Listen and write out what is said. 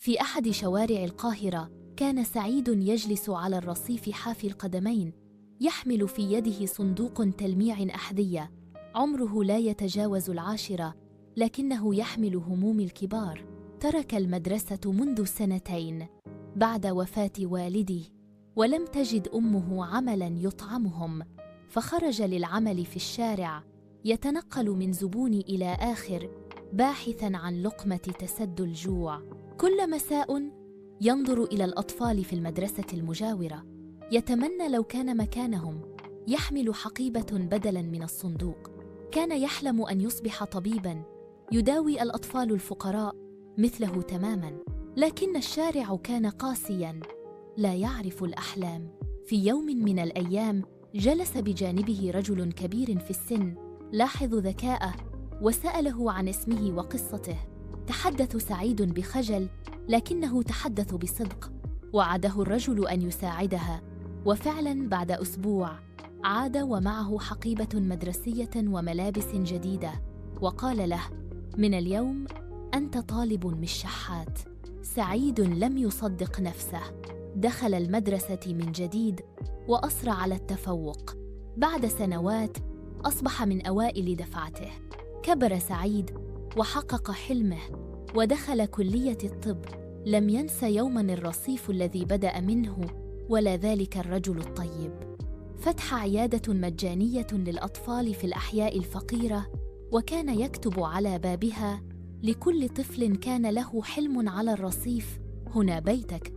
في أحد شوارع القاهرة كان سعيد يجلس على الرصيف حافي القدمين، يحمل في يده صندوق تلميع أحذية. عمره لا يتجاوز 10، لكنه يحمل هموم الكبار. ترك المدرسة منذ 2 سنين بعد وفاة والده، ولم تجد أمه عملاً يطعمهم، فخرج للعمل في الشارع، يتنقل من زبون إلى آخر باحثاً عن لقمة تسد الجوع. كل مساء ينظر إلى الأطفال في المدرسة المجاورة، يتمنى لو كان مكانهم، يحمل حقيبة بدلاً من الصندوق. كان يحلم أن يصبح طبيباً يداوي الأطفال الفقراء مثله تماماً، لكن الشارع كان قاسياً لا يعرف الأحلام. في يوم من الأيام جلس بجانبه رجل كبير في السن، لاحظ ذكاءه وسأله عن اسمه وقصته. تحدث سعيد بخجل، لكنه تحدث بصدق. وعده الرجل أن يساعدها، وفعلا بعد أسبوع عاد ومعه حقيبة مدرسية وملابس جديدة، وقال له: من اليوم أنت طالب مش شحات. سعيد لم يصدق نفسه، دخل المدرسة من جديد وأصر على التفوق. بعد سنوات أصبح من أوائل دفعته. كبر سعيد وحقق حلمه ودخل كلية الطب. لم ينس يوما الرصيف الذي بدأ منه ولا ذلك الرجل الطيب. فتح عيادة مجانية للأطفال في الأحياء الفقيرة، وكان يكتب على بابها: لكل طفل كان له حلم على الرصيف، هنا بيتك.